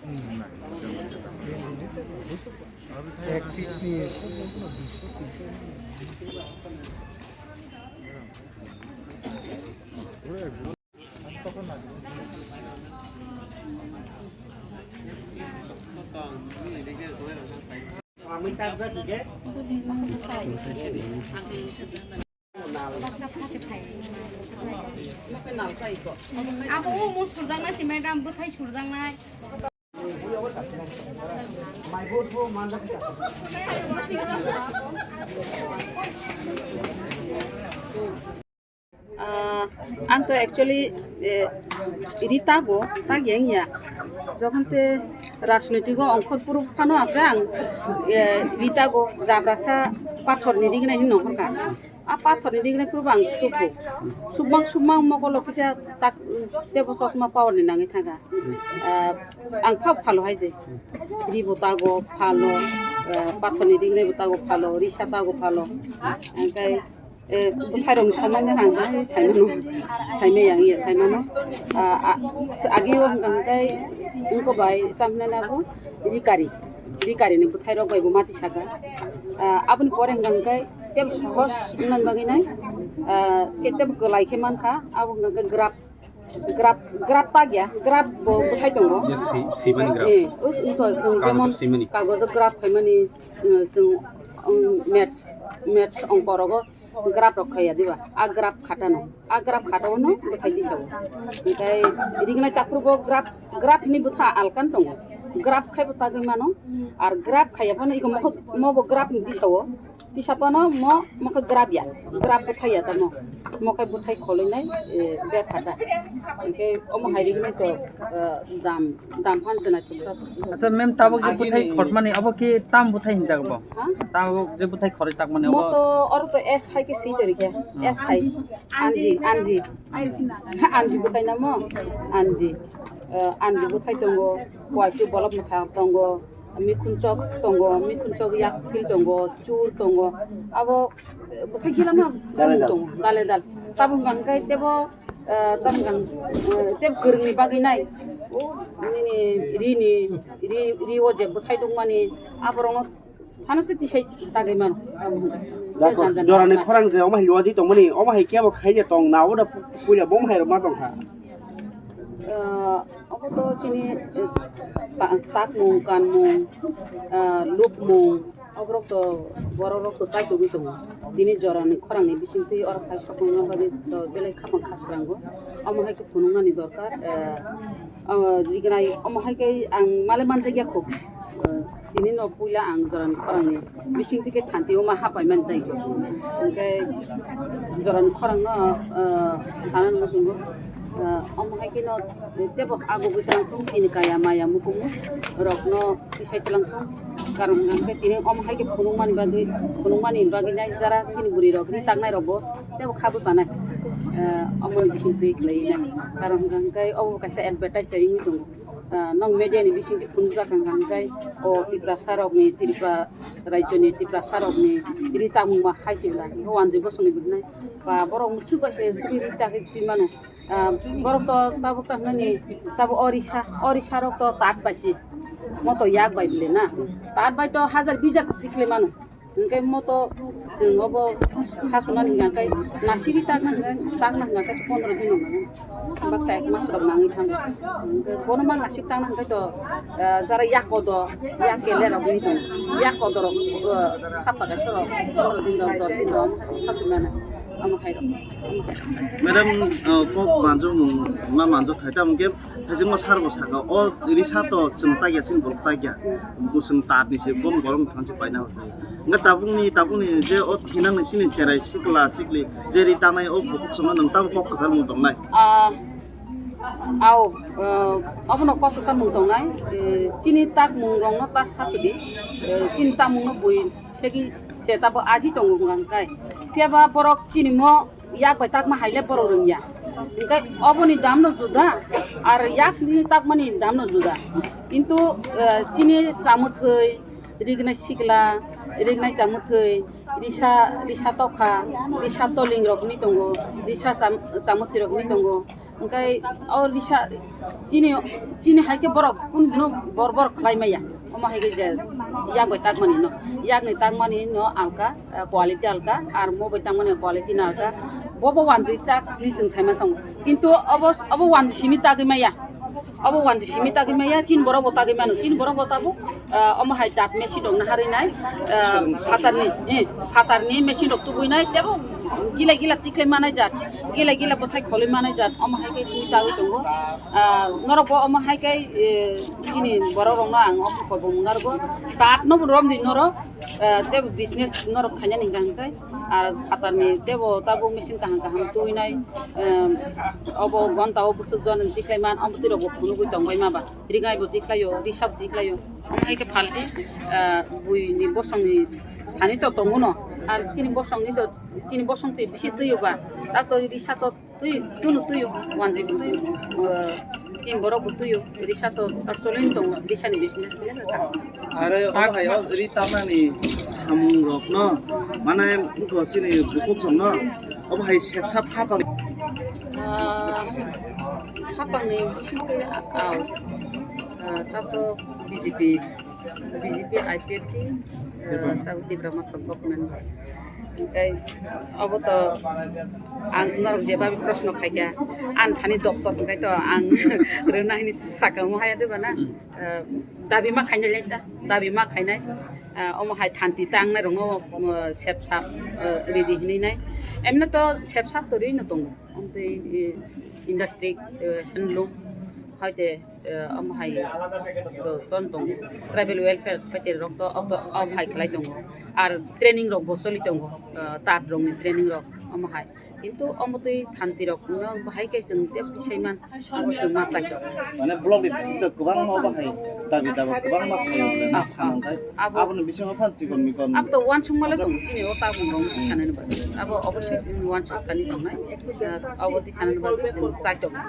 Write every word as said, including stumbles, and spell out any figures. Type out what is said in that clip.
Abo o mo surjaknai se madam, bwthai surjaknai. Ah, ang to actually, eh, ri tago, tag yang ya. Jokhon te rajnoitiko ongkhor puru phano ase ang, eh, ri tago, jabrasa pathor ni rignai hinwi nongkhor kha. A pathor ni rignai puru ang subo. Submang, submang mokolo kisa tak, tebo chosma power ni nangwi thangkha. Ah, ang phab phalo hai se. Ri bo tago phalo, eh, pathor ni rignai bo tago phalo, risa tago phalo. Angkai Eh, bwthairokni sombonde ang bahai saimano, saimaya ang iya saimano. Ah, ah, s-, agio hwnkha hwnkhe wngkha bai tamhinani abo rikari, rikarini bwthairok bai bo mati saka. Ah, aboni pore hwnkha hwnkhe tebo sohos wngnani bagwi nai, ah, ke tebo kwlai khe mankha, abo hwnkha hwnkhe graph, graph, graph tagya, graph bo bwthai tongo. Yes, si-, simani graph. Eh, us-, wngkha chwng Kagojo jemon simani. Kagojo graph khaimani, eh, chwng, um, maths, maths ongkorogo. Graph rok khaiya diba? A graph khatano. A graph khatao no bwthai tisao. Hwnkhe rignai takhurbo graph, graph ni bwtha alkan tongo. Graph khaibo tagwi mano. Ar graph khaiya phano iko mokho, mobo graph ni tisao. Tisa phano mo, mokhe graph ya. Graph bwthai ya tamo. Mokhe bwthai kholoi nai, eh, betha da. Hwnkhe omo hai rignai to, eh, dam. Dam phan se naithok sa. Acha, ma'am, tabuk je bwthai khormani, abo khe tam bwthai hinjak bo? Ha? Tabuk je bwthai khorwi takmani, abo? Mo to oro to S hai khe swi tongri khe. Hmm. S hai. Anji, anji. Anji bwthai namo? Anji. Eh, anji bwthai tongo, kuaichu bolop mwthang tongo, mikhunchok tongo, mikhunchok yak phil tongo, chur tongo. Abo, eh, bwthai gila ma dale dal. Tongo, dale dal. Tabuk hwnkha hwnkhe tebo Ah, tam kang, ah, tep kwrwngni bagwi nai. O, nini rini, ri, ri o je bwthai tongmani, aborokno phano se tisai tagwi mano. Jan jan jorani khorang je omo hai luaji tongmani, omo hai kebo khai je tong na, oda puila bom hai rok ma tong kha. Ah, obo to chini, eh, ta-, takmung, kanmung, ah, lukmung, Oborok to, borok rok to chaitugwi tongo. Tini jorani khorangni bisingtwi oro phai sokmani bagwi to belai khapang kha srango. Omo hai khe phunuknani dorkar, eh, omo rignai, omo hai khe ang male manjakya kho. Eh, tini no puila ang jorani khorangni bisingtwi khe thanti omo hapaimani tei kho. Hwnkhe jorani khorangno, eh, sanani muchungo, eh, omo hai kheno tebo agugwi tongthung tini kaya maya mukumu rokno. Tisai twlang thung. Karon hwnkha khe tini omo hai khe phunukmani bagwi, phunukmani bagwi nai jara chini bwrwi rok ri taknai rokbo tebo kha bwchanai. Eh, omoni bising twi khlaiwi nai. Karon hwnkha khe obo kaisa advertise se wngwi tongo. Eh, nong media ni bising twi phunukjak hwnkha hwnkhe o Tiprasa rokni, Tripura rajyoni Tiprasa rokni ri tangmung ma hai se belai. Bo wanjwi bosongni bwrwi nai. Ba borok mwswk bai se swrwi ri tagwi twi mano. Ah, borok to tabuk ta hwnani, tabuk orisa, orisa rok to tat bai si. Mo to yak bai bile na. Tat bai to hajar bijak tikle mano. Hwnkhe mo to chwng obo sasunani hwnkha khe nasigi takna hwnkha, takna hwnkha khe pondro din rok nango. Baksa ek mas rok nangwi thango. Hwnkhe bono ma nasik takna hwnkhe to, ah, jara yak kodo, yak kele rok ni tongo. Yak kodo rok, ah, sapta kaisa rok, pondro din rok, dos din rok sasunani. Omo hai rok. Madam, uh, kok manjak mung ma manjak thai tamo khe thaichingma sar bo saka o risa to chwng tagya chini borok tagya. Bo chwng tat ni se bom gorok thang se paina hor. Nga tabuk ni, tabuk ni je o thinang ni chini cherai sikla sikli je ri tanai o bukhuk chwngno nwng tamo kok kwchar mung tongnai. Ah, ao, uh, abono kok kwchar mung tongnai. Eh, chini tak mung rok no ta sasudi. Eh, chini tak mung no bui segi se tabo aji tongo hwnkha hwnkhe. Phiya ba borok chini mo yak bai takma hai le borok rwngya. Hwnkhe oboni dam no juda, ar yak ni takmani dam no juda. Kintu, eh, chini chamwthwi, rignai sikla, rignai chamwthwi, risa, risa tokha, risa toling rok hinwi tongo, risa cham-, chamwthwi rok hinwi tongo. Hwnkhe o risa chini, chini hai khe borok kunu dino bor bor khlai maya. Omo hai khe je yak bai takmani no, yakni takmani no alka, eh, quality alka, ar mo bai takmani quality no alka. Bo bo wanjwi tak ni chwng sai man tongo. Kintu obo, obo wanjwi simi tagwi maya. Obo wanjwi simi tagwi maya, chini borok bo tagwi mano. Chini borok bo tabuk, ah, omo hai dat machine rok naharwi nai, ah, phatarni, eh, phatarni machine rok tubui nai, tebo gila gila tikhlai manai jat, gila gila bwthai kholwi manai jat, omo hai khe twi tagwi tongo. Ah, norok bo omo hai khe, eh, chini borok rok no ang omo koi bo narwgo, dat no bo romdi norok. Eh, tei business norok khainani hwnkha hwnkhe, ah, phatarni teibo tabuk machine kaham kaham tuinai, eh, obo gonta o bwswk jon tikhlai man, omo twi rok bo phunugwi tongbai ma ba, ringai bo tikhlaio, risa bo tikhlaio, omo hai khe phalti, ah, buini bosongni thani to tongo no, ar chini bosongni to, chini bosong twi bisi twi o ba, tak to risa to twi, tunu twi o, wanjwi bo twi o, chini borok bo twi o, risa to actually wng tongo, risa ni business belai kha. Are tak obo hai o ri tamani samung rok no, mane buko chini bukhuk song no, obo hai sepsa phapang. Ah, phapang ni bising twi, ah, ah, tato B J P. B J P, I P F T, eh, tabo Tipra Motha government. Hingke obo to ang norok jeba proshno khaikha, ang thani doctor hingke to ang rwna hini sakha omo haya de bana, eh, dabi ma khainai lai ta, dabi ma khainai, eh, omo hai thanti tangnai rokno, eh, sep sap, eh, ridi hinui nai. Emno to sep sap to rino tongo, omtwi, eh, industry, eh, handloom, hoite eh, omo hai to ton tongo, tribal welfare paite rok to omo hai khlai tongo, ar training rok bo choli tongo, eh, tat rok ni training rok omo hai, kintu omo twi thanti rok no bahai khe chwng tei sai man, abo chwng ma chai tongo. Mane block ni bising to kwbangma obo hai dabi daba kwbangma khlai o, ah, sanang khai. Abo aboni bisingo phan chikon mikon. Abo to uansuk malai tongo chini o tabuk rok sanani bagwi. Abo obossoi chini uansuk thani tongnai. Eh, abo twi sanani bagwi chwng chai tongo.